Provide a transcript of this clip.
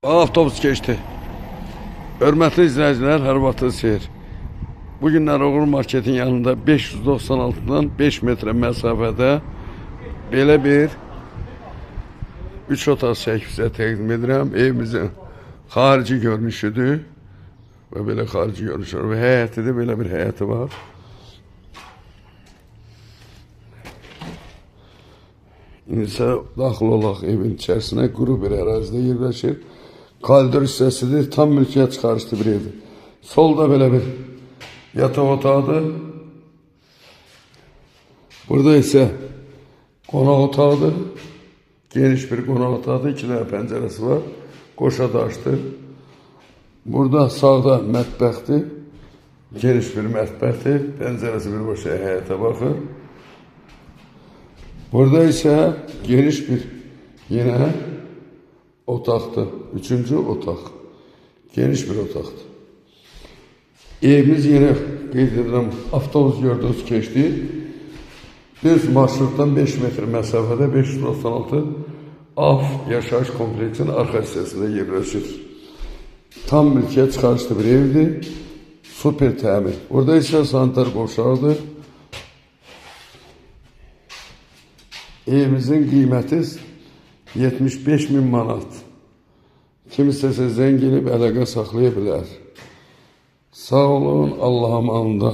Avtobus keçdi. Hörmətli izləyicilər, hər vaxtınız xeyir. Bu günlər Uğur Marketin yanında 596-dan 5 metrə məsafədə belə bir 3 otaq çəkib sizə təqdim edirəm. Evimizin xarici görünüşüdür. Və belə xarici görünüşü var. Və həyəti də belə bir həyəti var. İndi isə daxil olaq evin içərisinə, quru bir ərazidə yerləşir. Koridor hissəsidir, tam mülkiyyət çıxarışlı bir evdir. Solda belə bir yataq otağıdır. Burada isə qonaq otağıdır. Geniş bir qonaq otağıdır. 2 dənə pəncərəsi var. Qoşa daşdır. Burada sağda mətbəxdir. Geniş bir mətbəxdir. Pəncərəsi birbaşa həyətə baxır. Burada isə geniş bir yenə otaqdır. Üçüncü otaq. Geniş bir otaqdır. Evimiz yenə qeyd edirəm, avtobus gördüyünüz keçdi. Düz marşrutdan 5 metr məsafədə 596 AF yaşayış kompleksinin arxa hissəsində yerləşir. Tam mülkiyyət çıxarışlı bir evdir. Super təmir. Burada isə sanitar qovşağıdır. Evimizin qiyməti 75 min manat. Kim istəsə zəng edib əlaqə saxlaya bilər. Sağ olun, Allah'a amanında.